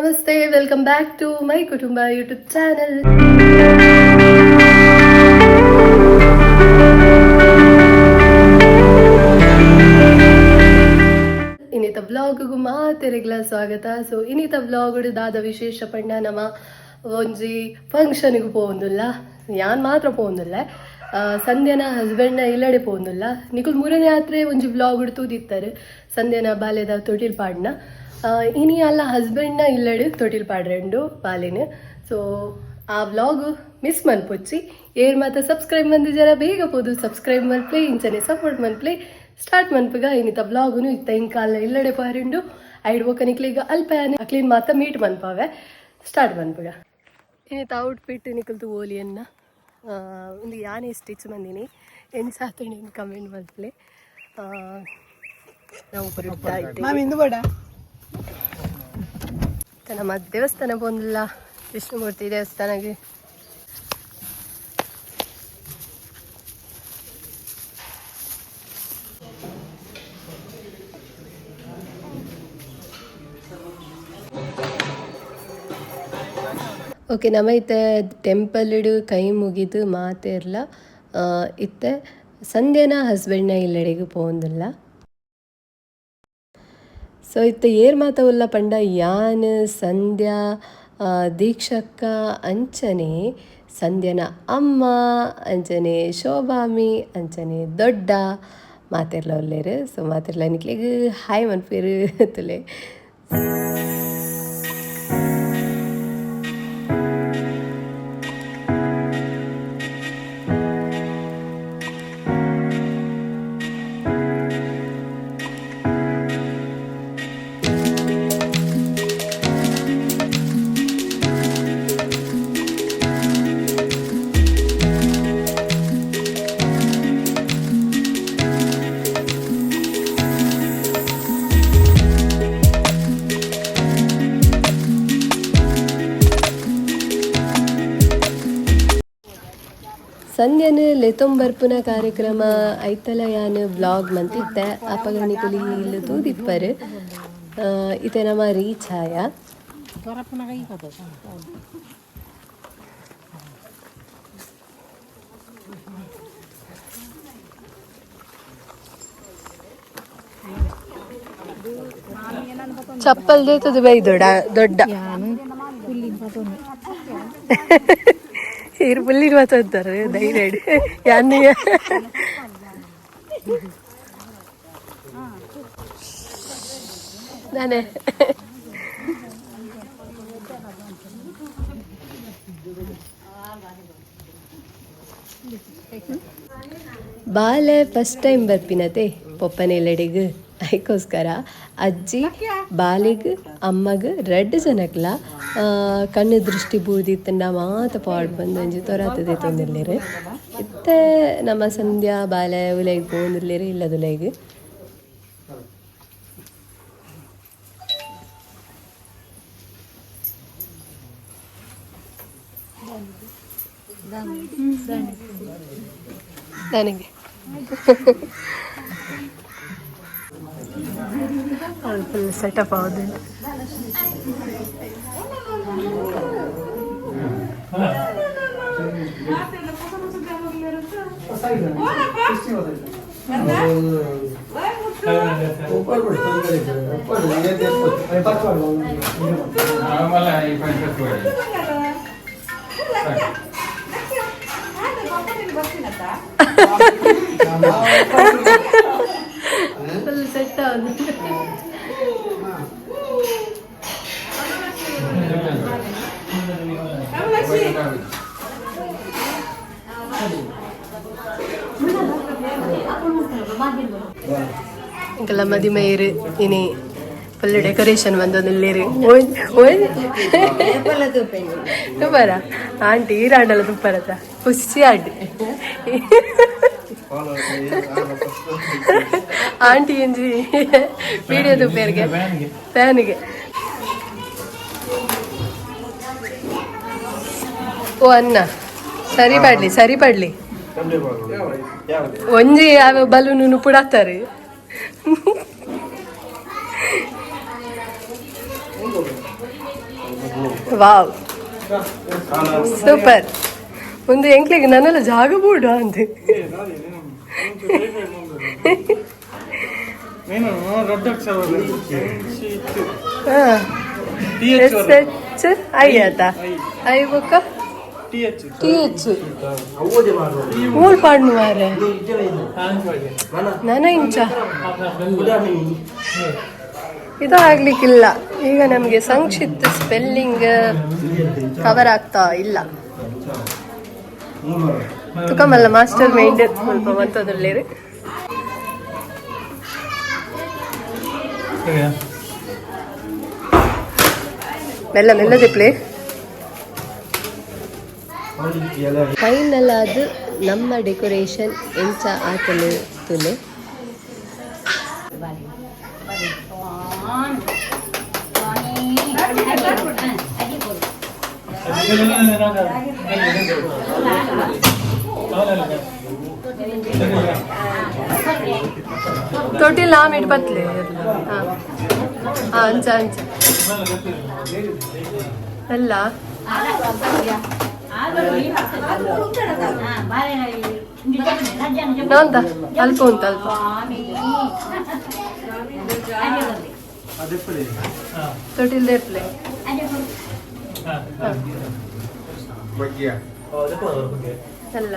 Namaste, welcome back to my Kutumba YouTube channel. ಇನ್ನಿತ ವ್ಲಾಗ್ಗೂ ಮಾತೆರೆಗ್ಲ ಸ್ವಾಗತ. ಸೊ ಇನ್ನಿತ vlog ದಾದ ವಿಶೇಷ ಪಂಡ, ನಮ್ಮ ಒಂಜಿ ಫಂಕ್ಷನ್ಗೆ ಪೋವೊಂದುಲ್ಲ. ಯಾನ್ ಮಾತ್ರ ಪೋವೊಂದುಲ್ಲ, ಸಂಧ್ಯಾನ ಹಸ್ಬೆಂಡ್ನ ಇಲ್ಲಡೆ ಪೋವೊಂದುಲ್ಲ. ನಿಕುಲ್ ಮೂರನೇ ಯಾತ್ರೆ ಒಂಜಿ ವ್ಲಾಗ್ ತೂದಿತ್ತಾರೆ, ಸಂಧ್ಯಾನ ಬಾಲೆದ ತೊಟಿಲ್ ಪಾಡ್ನ. ಇನಿ ಅಲ್ಲ ಹಸ್ಬೆಂಡ್ನ ಇಲ್ಲಡೆ ತೊಟಿಲ್ ಪಾಡ್ರೆಂಡು ಬಾಲೆನ್. ಸೊ ಆ ವ್ಲಾಗ್ ಮಿಸ್ ಮನ್ಪೊಚ್ಚಿ. ಏರ್ ಮಾತ ಸಬ್ಸ್ಕ್ರೈಬ್ ಮಂದಿಜರ, ಬೇಗ ಪೋದು ಸಬ್ಸ್ಕ್ರೈಬ್ ಮಲ್ಪ್ಲೆ, ಇಂಚನೆ ಸಪೋರ್ಟ್ ಮನ್ಪ್ಲೆ. ಸ್ಟಾರ್ಟ್ ಮನ್ಪುಗ ಇನ್ನಿತ ವ್ಲಾಗುನು. ಇತ್ತ ಇಂಕಾಲ ಇಲ್ಲಡೆ ಪಾರಿಂಡು ಐಡ್ ಬೊಕ ನಿಕ್ಲಿಗ ಅಲ್ಪ ಅಕ್ಲಿನ್ ಮಾತ ಮೀಟ್ ಮನ್ಪಾವೆ. ಸ್ಟಾರ್ಟ್ ಮನ್ಪುಗ. ಇನ್ನಿತ ಔಟ್ಫಿಟ್ ನಿಕುಲ್ ತೂವೊಲಿಯನ್ನ. ಒಂದು ಯಾನೆ ಸ್ಟಿಚ್ ಮಂದಿನಿ, ಎಂಚಾತುಂಡು ಕಮೆಂಟ್ ಮಲ್ಪ್ಲೆ. ನಾವು ಹೊರಡ್ತಾ ಇದ್ದೀವಿ. ನಮ್ಮ ದೇವಸ್ಥಾನ ಬಂದಿಲ್ಲ, ವಿಷ್ಣುಮೂರ್ತಿ ದೇವಸ್ಥಾನಕ್ಕೆ. ಓಕೆ, ನಮ್ಮ ಇತ್ತೆ ಟೆಂಪಲ್ ಕೈ ಮುಗಿದು ಮಾತೆರ್ಲ ಇತ್ತೆ ಸಂಧ್ಯಾನ ಹಸ್ಬೆಂಡ್ನ ಇಲ್ಲಡೆಗೆ ಪೋಂದಿಲ್ಲ. ಸೊ ಇತ್ತೆ ಏರ್ ಮಾತ ಉಲ್ಲ ಪಂಡ, ಯಾನ್, ಸಂಧ್ಯಾ, ದೀಕ್ಷಕ್ಕ, ಅಂಚನೆ ಸಂಧ್ಯನ ಅಮ್ಮ, ಅಂಚನೆ ಶೋಭಾಮಿ, ಅಂಚನೆ ದೊಡ್ಡ ಮಾತೆರ್ಲ ಉಲ್ಲೇರು. ಸೊ ಮಾತೆರ್ಲ ನಿಕ್ಲೆಗ್ ಹಾಯ್ ಮನ್ಪೇರು ತುಲೆ. ಸಂಧ್ಯಾನ ಲೆತೊಂಬರ್ಪುನ ಕಾರ್ಯಕ್ರಮ ಐತಲ ಯಾನ್ ವ್ಲಾಗ್ ಮಂತಿತ್ತೆ. ಅಪಗ ನಿಕುಲು ಇಲ್ಲು ತೂದಿಪ್ಪರು. ಇತ್ತೆ ನಮ್ಮ ರೀಚ್ ಆಯ. ಚಪ್ಪಲ್ ದೇತದ ಬೈ ದೊಡ್ಡ ದೊಡ್ಡ ಇರು ಪುಲ್ಲಿನ ಮಾತಾಡ್ತಾರೆ ಧೈರ್ಯ ಯಾನ್. ನಾನೇ ಬಾಲೆ ಫಸ್ಟ್ ಟೈಮ್ ಬರ್ಪಿನತೆ ಪೊಪ್ಪನೆಲ್ಲಡಿಗ್. ಅದಕ್ಕೋಸ್ಕರ ಅಜ್ಜಿ ಬಾಲೆಗ್ ಅಮ್ಮಗ್ ರಡ್ಡ್ ಜನಕ್ಲ ಕಣ್ಣು ದೃಷ್ಟಿ ಬೂರ್ದಿತ್ತಂಡ ಮಾತ ಪಾಡ್ ಬಂದು ಒಂಜಿ ತೊರಾತದೆ ತೊಂದಿಲ್ಲೇರು. ಇತ್ತೆ ನಮ್ಮ ಸಂಧ್ಯಾ ಬಾಲೆ ಉಲೈಗ್ ಪೋಂದಿಲ್ಲೇರು ಇಲ್ಲದುಲೈಗ್. ನನಗೆ ಅವ್ಳು ಫುಲ್ ಸೆಟಪ್ ಆಗುದುಂಟು. ಫುಲ್ ಸೆಟ್ ಆಗುದುಂಟು. ಇಂಕಲ್ಲ ಮದಿಮೈರು ಇನಿ ಫುಲ್ ಡೆಕೋರೇಷನ್ ಬಂದೊಂದಿಲ್ಲೇರು. ತುಪ್ಪರ ಆಂಟಿ, ಈರಾಂಡಲ ತುಪ್ಪರತ ಖುಷಿ ಆಂಟಿ. ಆಂಟಿ ಎಂಜಿ ವಿಡಿಯೋ ತುಪ್ಪೇರಿಗೆ ಫ್ಯಾನಿಗೆ. ಓ ಅನ್ನ ಸರಿ ಪಡ್ಲಿ, ಸರಿ ಪಡ್ಲಿ. ಒಂಜಿ ಯಾವ ಬಲೂನು ಪುಡಾತಾರೆ. ವಾವ್, ಸೂಪರ್. ಒಂದು ಎಂಕ್ಲಿಗೆ ನನ್ನೆಲ್ಲ ಜಾಗ ಬೋಡು ಅಂದೆ. ದೊಡ್ಡ ಅಕ್ಷರ. ಹಾ, ಎಸ್ ಎಚ್ I ಆತ. I ಬೊಕ್ಕ ಟಿ ಎಚ್. ಟಿ ಎಚ್ ಮೂಲ್ ಪಾಡ್ನು ಮಾರೆ. ನನ ಇಂಚ ಇದು ಆಗ್ಲಿಕ್ಕಿಲ್ಲ. ಈಗ ನಮಗೆ ಸಂಕ್ಷಿಪ್ತ ಸ್ಪೆಲ್ಲಿಂಗ್ ಕವರ್ ಆಗ್ತಾ ಇಲ್ಲ. ತುಕಮಲ್ಲ ಮಾಸ್ಟರ್ ಮೈಂಡ್ ಸ್ವಲ್ಪ ಮಂತದಲ್ಲಿ. ಸರಿಯಾ? ಮೆಲ್ಲ ಮೆಲ್ಲದೆ ಪ್ಲೇ. ಫೈನಲ್ ಅದು ನಮ್ಮ ಡೆಕೋರೇಷನ್ ಎಂಚ ಆತಲು ತುಲೆ. ತೊಟ್ಟಿಲ್ಲ ಆಮೇಲೆ ಬತ್ಲೆ. ಹಾಂ ಹಾಂ, ಅಂಚ ಅಂಚ ಅಲ್ಲ. ನಾಂತ ಅಲ್ಪ ಉಂಟು, ಅಲ್ಪ. ತೊಟ್ಟಿಲ್ ದೇಪ್ಲೆ. ಅಲ್ಲ.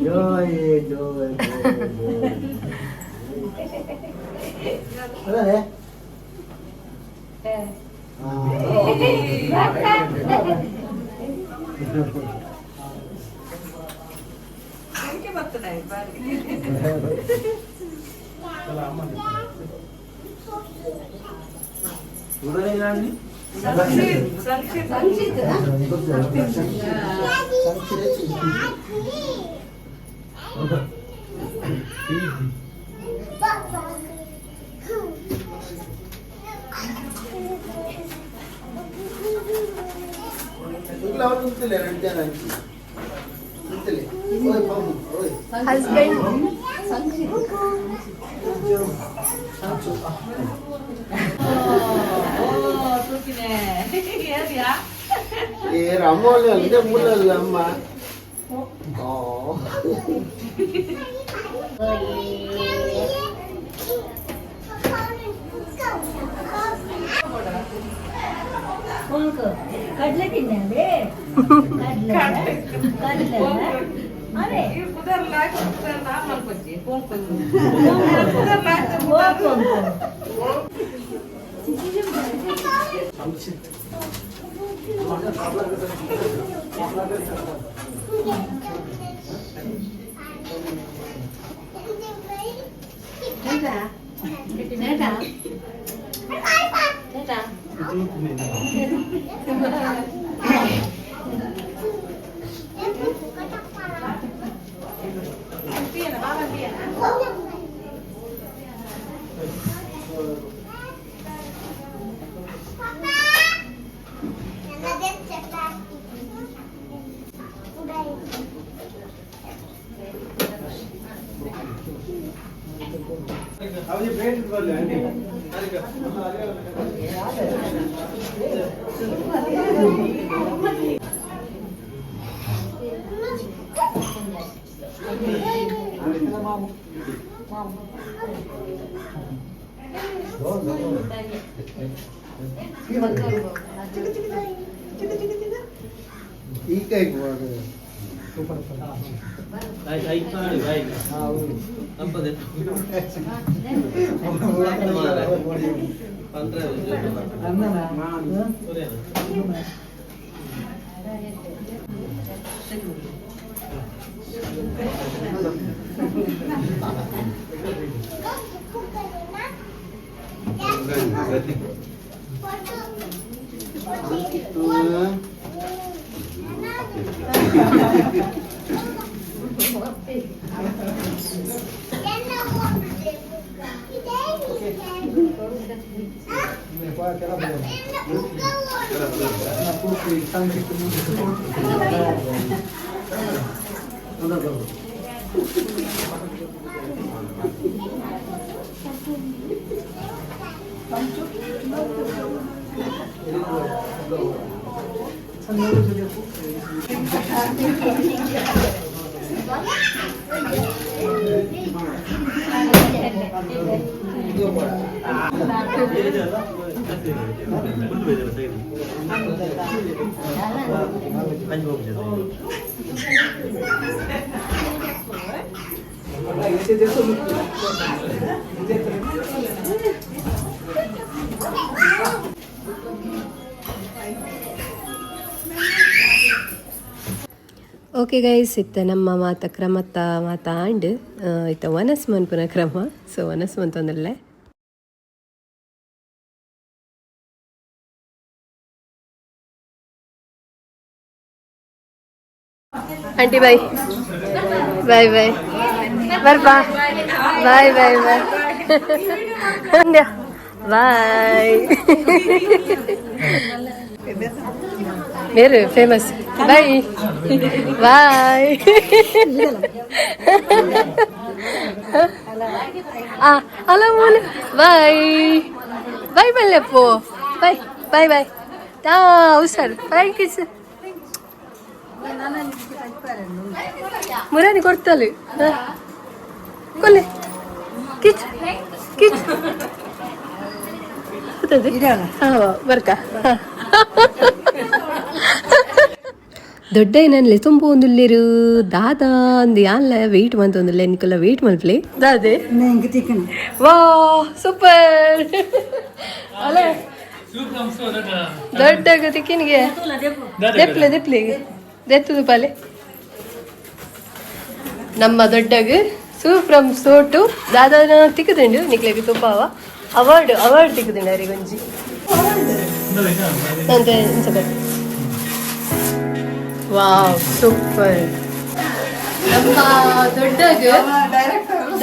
Joy Joy. ಅದೇ. ಹಸ್ಬೆಂಡ್. ಅಮ್ಮ ಇದೇ ಮೂಲ ಅಮ್ಮ. ಕಡಲೆ ತಿನ್ನಲ್ಲಿ, ಕಡಲೆ ಕಡಲೆ ಅದೇ. ಈ ಕೈಗೆ ಹೋಗೋದು. ಓಕೆ ಗೈಸ್, ಇತ್ತ ನಮ್ಮ ಮಾತ ಕ್ರಮತ್ತ ಮಾತ ಆಂಡ್ ಇತ್ತ ವನಸ್ ಮನ್ಪುನ ಕ್ರಮ. ಸೊ ವನಸ್ ಮಂತೊಂದಲ್ಲೇ. Aunty, bye bye bye. ಬರ್ಬಾ. Bye bye bye bye. ಮೇರು ಫೇಮಸ್. Bye bye. ಅಲ್ಲ ಮೂಲ. ಬಾಯ್ ಬಾಯ್ ಬಲ್ಲಪ್ಪು. Bye bye bye. ತಾ ಹುಷಾರು. Bye kiss. ಮುರಾನಿ ಕೊಡ್ತಲ್ಲಿ ಕೊಲ್ಲೆ. ಕಿಚ್ ಕಿಚ್. ಹಾ ಬರ್ಕ. ದೊಡ್ಡ ಏನಲ್ಲಿ ತುಂಬ ಒಂದುಲ್ಲೇರು ದಾದಾ ಅಂದ್ ಯಾನ್ಲ ವೆಯ್ಟ್ ಮಂತೊಂದುಲ್ಲೆ. ನಿಕಲ್ಲ ವೆಯ್ಟ್ ಮಲ್ಪ್ಲೆ ದಾದೆ. ವಾ, ಸೂಪರ್ ಅಲ್ಲ. ದೊಡ್ಡ ಗತಿಕಿನಿಗೆ ದೆಪ್ಲೆ ದೆಪ್ಲೆ ದೆತ್ತದು ಪಾಲೆ. ನಮ್ಮ ದೊಡ್ಡಗ್ ಸೂ ಫ್ರಮ್ ಸೋಟು ದಾದಾನ ತಿಕ್ಕುದುಂಡು. ನಿಕ್ಲೆಗ್ ತುಪ್ಪಾವ ಅವಾರ್ಡ್ ಅವಾರ್ಡ್ ತಿಕ್ಕುದುಂಡು ಅರಿಗೊಂಜಿ ಅಂತೆ. ವಾವ್, ಸೂಪರ್. ನಮ್ಮ ದೊಡ್ಡಗ್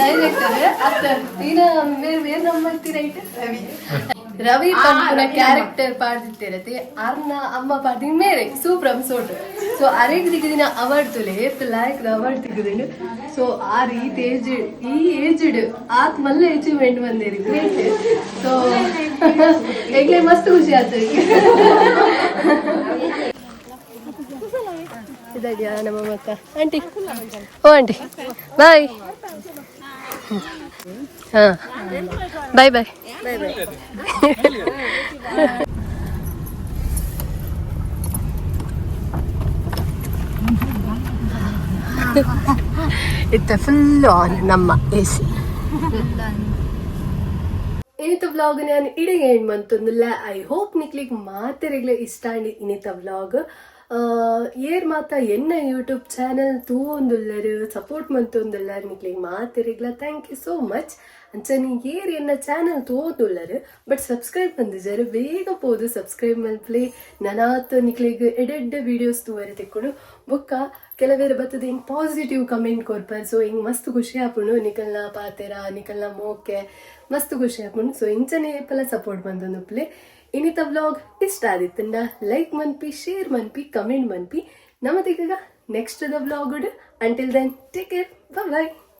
ಡೈರೆಕ್ಟರ್ ಅತ್ತ ತೀನ ಬೇರೆ ಬೇರೆ ನಮ್ಮ ರೈಟ್ ರವಿ ಪನ್ಪುನ ಕ್ಯಾರೆಕ್ಟರ್ ಪಾಡ್ದಿತ್ತಿರತೆ. ಅರ್ನ ಅಮ್ಮ ಪಾಡ್ದಿ ಮೇರೆ ಸೂಪ್ರಮ್ ಸೋಟು. ಸೊ ಅರೆಗ್ ದಿನ ಅವಾರ್ಡ್ ತುಲೆ ಏತ್ ಲಾಯಕ್ ಅವಾರ್ಡ್ ತಿಕ್ಕುದುಂಡು. ಸೊ ಆ ರೀತಿ ಏಜ್, ಈ ಏಜ್ಡ್ ಆತ್ ಮಲ್ಲ ಅಚೀವ್ಮೆಂಟ್ ಬಂದೇರಿ. ಗ್ರೇಟ್. ಸೊ ಎಂಗ್ಲೆ ಮಸ್ತ್ ಖುಷಿ ಆಯ್ತು. ಇದಾಗ್ಯಾ ನಮ್ಮ ಮಕ್ಕ. ಆಂಟಿ, ಓ ಆಂಟಿ, ಬಾಯ್. ಹಾ, ಬಾಯ್ ಬಾಯ್. ಇತ್ತ ಫುಲ್ ಆನ್ ನಮ್ಮ ಎ ಸಿ. ಇನಿತ ವ್ಲಾಗ್ ನಾನು ಇಡೀ ಎಂಡ್ ಮಂತೊಂದುಲ್ಲ. I hope ನಿಕ್ಲಿಗ್ ಮಾತೆರೆಗ್ಲ ಇಷ್ಟ ಅಂಡ್ ಇನಿತ ವ್ಲಾಗ್. ಏರ್ ಮಾತ ಎನ್ನ ಯೂಟ್ಯೂಬ್ ಚಾನಲ್ ತೂವೊಂದುಲ್ಲರು, ಸಪೋರ್ಟ್ ಮಂತೊಂದುಲ್ಲರು, ನಿಕ್ಲಿಗ್ ಮಾತೆರೆಗ್ಲ thank you so much. ಅಂಚನೆ ಏರ್ ಎನ್ನ ಚಾನಲ್ ತೂವೊಂದುಲ್ಲರು ಬಟ್ ಸಬ್ಸ್ಕ್ರೈಬ್ ಬಂದಿದ್ದಾರೆ, ಬೇಗ ಪೋದು ಸಬ್ಸ್ಕ್ರೈಬ್ ಮಲ್ಪ್ಲೆ. ನನಾತ್ ನಿಕ್ಲಿಗ್ ಎಡೆಡ್ಡೆ ವೀಡಿಯೋಸ್ ತೂವರೆ ತಿಕ್ಕೊಂಡು. ಬೊಕ್ಕ ಕೆಲವೇರು ಬತ್ತದ ಹಿಂಗೆ ಪಾಸಿಟಿವ್ ಕಮೆಂಟ್ ಕೊರ್ಪರ್. ಸೊ ಹಿಂಗೆ ಮಸ್ತ್ ಖುಷಿ ಆಪುಂಡು. ನಿಕಲ್ನ ಪಾತೆರ, ನಿಕಲ್ನ ಮೋಕೆ ಮಸ್ತ್ ಖುಷಿ ಆಪುಂಡು. ಸೊ ಇಂಚನೆ ಏಪಲ ಸಪೋರ್ಟ್ ಬಂದೊಂದುಪ್ಲೆ. ಇನ್ನಿತ ವ್ಲಾಗ್ ಇಷ್ಟ ಆದಿತ್ತಂಡ ಲೈಕ್ ಮನ್ಪಿ, ಶೇರ್ ಮನ್ಪಿ, ಕಮೆಂಟ್ ಮನ್ಪಿ. ನಮತಿಗ next the vlog. Until then, take care, bye.